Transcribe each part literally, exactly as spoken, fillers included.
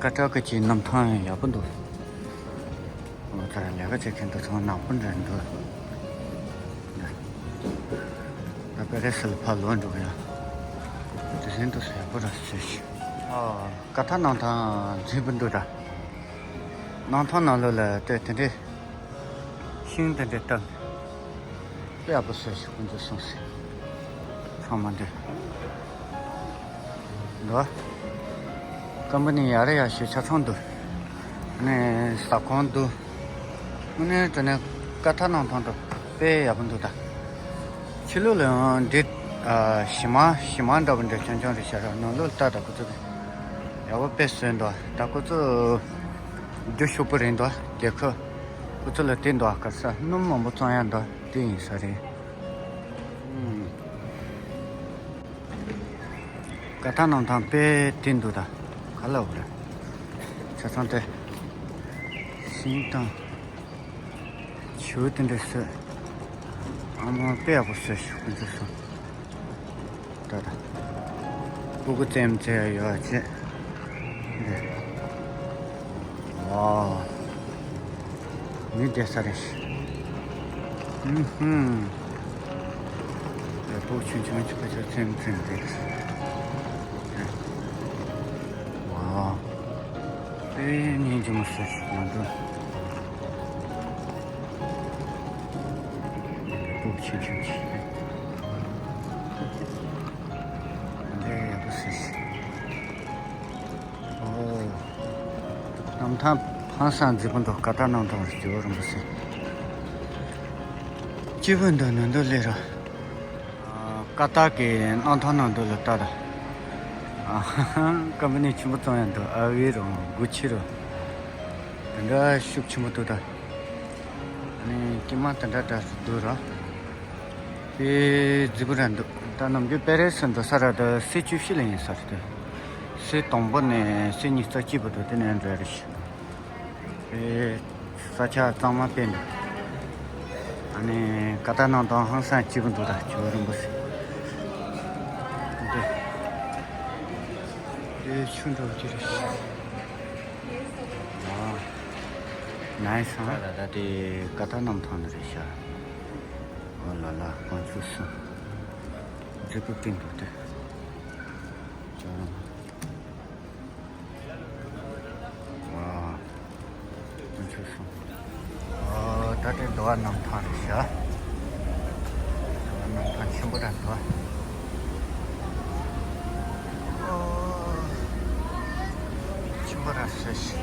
ཀ་ཏར་གྱི་གནམ་ཐང་ཡག་པོ་འདུག་ཨོ་ད་ལས་ཀ་བྱེད་མཁན་དེ་ཚོ་ནག་པོ་འདྲ་འདུག་ད་པེ་རེ་སི་ལ་ཕར་ལོག་འགྲོ་གི་ཡོད། དེ་བཞིན་དུ་ཡག་པོ་ར་བཟོས་ཤག་ཨོ་ཀ་ཏར་གནམ་ཐང་མཛེས་པོ་འདུག་ད། གནམ་ཐང་ནང་ལོགས་ལ་ལྟོས་དེ་འདྲའི་ཤིང་དེ་འདྲའི་བཏབ། དཔེ་ཡག་པོ་བཟོས་ཤག་ཁོང་ཚོས་སོང་ཟིན། ཚང་མ་འདི་འདུག་ཀམ་པ་ནི་ཡག་རེ་ཡག་ཤོས་ཆ་ཚང་འདུག་ཨ་ནི་ཟ་ཁང་འདུག་དངོས་གནས་དྲང་གནས་ཀ་ཏར་གནམ་ཐང་དུ་དཔེ་ཡག་པོ་འདུག་ད། ཕྱི་ལོགས་ལ་ཡང་འདི་ཨ་ཞི་མ་ཞི་མ་འདྲ་པོ་འདྲ་ཆུང་ཆུང་རེད་ཤག་ར། ནང་ལོགས་ལ་ལྟ་ད་ཁོ་ཚོ་ཡག་པོ་དཔེ་བཟོས་འདུག་ད་ཁོ་ཚོ་རྒྱུ་ཕྱུག་པོ་རེད་འདུག་རྒྱལ་ཁབ་ཁོ་ཚོ་ལ་བརྟེན་འདུག་ག་ས་སྣུམ་མང་པོ་བཙོང་ཡག་འདུག་དེ་ཡིན་ས་རེད། ཨུམ། ཀ་ཏར་གནམ་ཐང་དཔེ་བརྟན་འདུག་ད། ག་ལ་འོ་རེད། ཆ་ཚང་དེ་ཤིང་དང་བྱིའུ་དེ་འདྲ་བཟོས། ཨ་མ་དཔེ་ཡག་པོ་བཟོས་ཤག་ཁོང་ཚོས་སོང་། ད་ད། སྤུ་གུ་རྩེད་མོ་རྩེ་ཡག་ཡོད་ཅེས། འདི། ཝའོ། མི་བསྡད་ས་རེད། ཨུམ་ཧུམ། ལ་ཕུག་ཆུང་ཆུང་ཆུང་ཆུང་ཚེམ་ཚེམ་རེད། ཝའོ། དཔེ་སྙིང་རྗེ་མོ་ཟེར་ཞིག་མ་འདུག་ལ་ཕུག་ཆུང་ཆུང་ཆེ། འདི་ཡག་པོ་ཟེར་ཞིག་ཨོ། གནམ་ཐང་ཧང་སང་མཛེས་པོ་འདུག་ཀ་ཏར་གནམ་ཐང་རེད། ཇོ་བོ་རིན་པོ་ཆེ། སྐྱིད་པོ་འདུག་ནང་དུ་སླེབས་ར། ཨ། ཀ་ཏར་གྱི་གནམ་ཐང་ནང་དུ་ལ་ལྟ་ད། ཨ་ཧ་ཧ། ཀམ་པ་ནི་ཆེན་པོ་བཙོང་ཡག་འདུག་ཨ་ཝི་རུ་གུ་ཆི་རུ། དེ་འདྲ་ཤུགས་ཆེན་པོ་འདུག་ད། ཨ་ནི་སྐྱེས་མ་དེ་འདྲ་འདྲ་འདུག་ར། དཔེ་མཛེས་པོ་ར་འདུག་ད་ནམ་རྒྱུན་པེ་རེ་སི་འགྲོ་ས་ར་ད་སི་བཅུ་བཞི་ལ་ཡིན་ས་རེད་དེ། སི་དང་པོ་ནས་སི་ཉི་ཤུ་རྩ་གཅིག་བར་དུ་དེ་ནས་འགྲོ་ཡག་རེད་ཤག་དཔེ་ས་ཆ་གཙང་མ་དཔེ་འདུག་ཨ་ནི་ཀ་ཏར་གནམ་ཐང་ཧང་སང་སྐྱིད་པོ་འདུག་ད་ཇོ་བོ་རིན་པོ་ཆེ། འདི། དེ་ཆུ་འགྲོ་རྒྱུ་རེད་ཤག་ཨ། ནའི་སི་ཧ། ད་ད་དེ་ཀ་ཏར་གནམ་ཐང་ནི་རེད་ཤག་ཨོ་ལ་ལ་དཀོན་མཆོག་གསུམ། མཛེས་པོ་བསྟན་འདུག་སྟེ། ཅང་། ཝའོ། དཀོན་མཆོག་གསུམ། ཨོ་ད་དེ་འདུ་བ་གནམ་ཐང་རེད་ཤག་འདུ་བ་གནམ་ཐང་ཆེན་པོ་ར་འདུག་ཨོ། ཆེན་པོ་ར་ཟེར་ཞིག་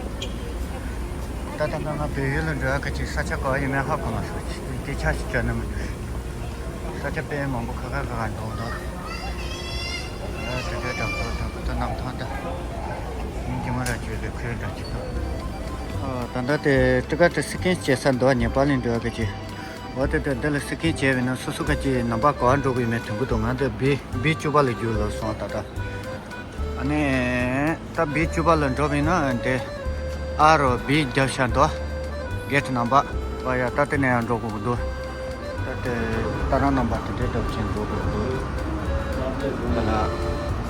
ད་ལྟ་ང་ང་བལ་ཡུལ་ལ་འགྲོ་ཡག་གི་ཅིག་ས་ཆ་ག་བ་ཡིན་མིན་ཧ་གོ་མ་སོང་། ཅིག་སྐད་ཆ་ཞིག་བརྗོད་ན་མི་འགྲིག་ས་ཆ་དཔེ་མང་པོ་ཁ་ཁ་ཁ་ཁ་འགྲོ་འདུག་ཨ་དེ་འདྲའི་དྲང་པོ་དྲང་པོ་ད་གནམ་ཐང་ད། ཉིན་རྒྱུན་མ་ར་བརྗོད་ལས་ཁོའི་འདྲ་ཅིག་འདུག་ཨ་ད་ལྟ་དེ་ཊི་ཀ་ཊི་སི་ཀེན་བྱེད་ས་འདུག་ནེ་པཱལ་ལ་འགྲོ་ཡག་གི་ཅིག་འོ་དེ་དེ་འདི་ལ་སི་ཀེན་བྱས་པ་ཡིན་ན་སོ་སོ་ག་ཅིག་ནམ་བར་ག་བ་འགྲོ་གི་ཡོད་མེད་ཐོན་གི་འདུག་ང་འདི་བི་བི་བཅུ་པ་ལ་རྒྱུགས་ལ་སོང་ད་ལྟ། ཨ་ནི། ད་བི་བཅུ་པ་ལ་འགྲོ་བ་ཡིན་ན་འདི། ཨ་རོ་བི་རྒྱབ་ཤ་འདུག་གེ་ཊི་ནམ་བར། ཨ་ཡ་ད་དེ་ནས་ཡང་འགྲོ་དགོས་ཀྱི་འདུག་ད་དེ་ད་རང་ནམ་བར་དེ་འདྲའི་འགྲོ་བཞིན་འགྲོ་དགོས་ཀྱི་འདུག་ད་ལ་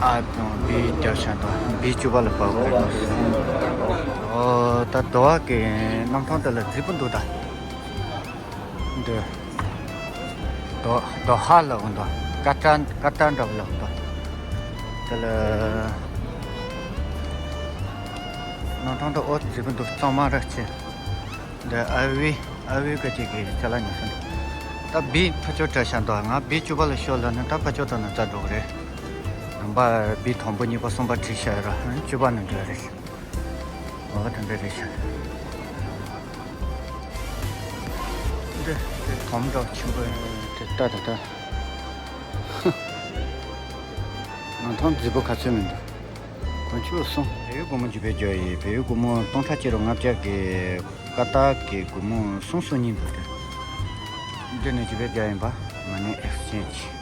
ཨ་དང་བི་རྒྱབ་ཤ་འདུག་བི་བཅུ་པ་ལ་བབས་དགོས་ཀྱི་འདུག་ཨོ་ད་དོ་བ་གི་གནམ་ཐང་དེ་ལ་མཛེས་པོ་འདུག་ད། འདི། དོ་དོ་ཧ་ལབ་འདུག་ཀ་ཏར་ཀ་ཏར་འདྲ་པོ་ལབ་འདུག་དེ་ལ། གནམ་ཐང་དུ་ཨོ་མཛེས་པོ་འདུག་གཙང་མ་ར་ཆེ། འདི་ཨ་བི་ཨ་བི་ག་ཅིག་གི་ཅ་ལག་ཉོ་ས་འདུག་ད་བི་ཕར་ཕྱོགས་བྲོས་ཤག་འདུག་ང་བི་བཅུ་པ་ལ་ཤོག་ལབ་ན་ད་ཕར་ཕྱོགས་དང་ན་རྩ་འགྲོ་གི་རེད། ནམ་བར་བི་དང་པོ་གཉིས་པ་གསུམ་པ་བྲིས་ཤག་ར་བཅུ་པ་ནས་འགྲོ་ཡག་རེད། འོ་དེ་འདྲ་རེད་ཤག་འདི་དེ་དོམ་འདྲ་ཆེན་པོ་དེ་ལྟ་ད་ལྟ། ནང་ཐང་མཛེས་པོ་ག་ཚོད་མི་འདུག་དཀོན་མཆོག་གསུམ། བལ་ཡུལ་སྒོར་མོ་བརྒྱད་པའི་རྒྱ་ཡིན། བལ་ཡུལ་སྒོར་མོ་སྟོང་ཕྲག་གཅིག་རུ་ལྔ་བརྒྱ་གི། ཀ་ཏར་གི་སྒོར་མོ་གསུམ་སོ་གཉིས་འདུག་སྟེ། འདི་ནས་བརྒྱད་པའི་རྒྱ་ཡིན་པ། མ་ནི་ཨེག་སི་ཅེན་ཇི།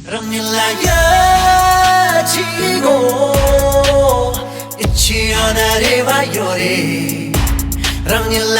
རང་ཉིད་ལ་ཡ་ཆི་གོ། ཨི་ཆི་ཡོད་ན་རེ་བ་ཡོད་རེད། རང་ཉིད་ལ།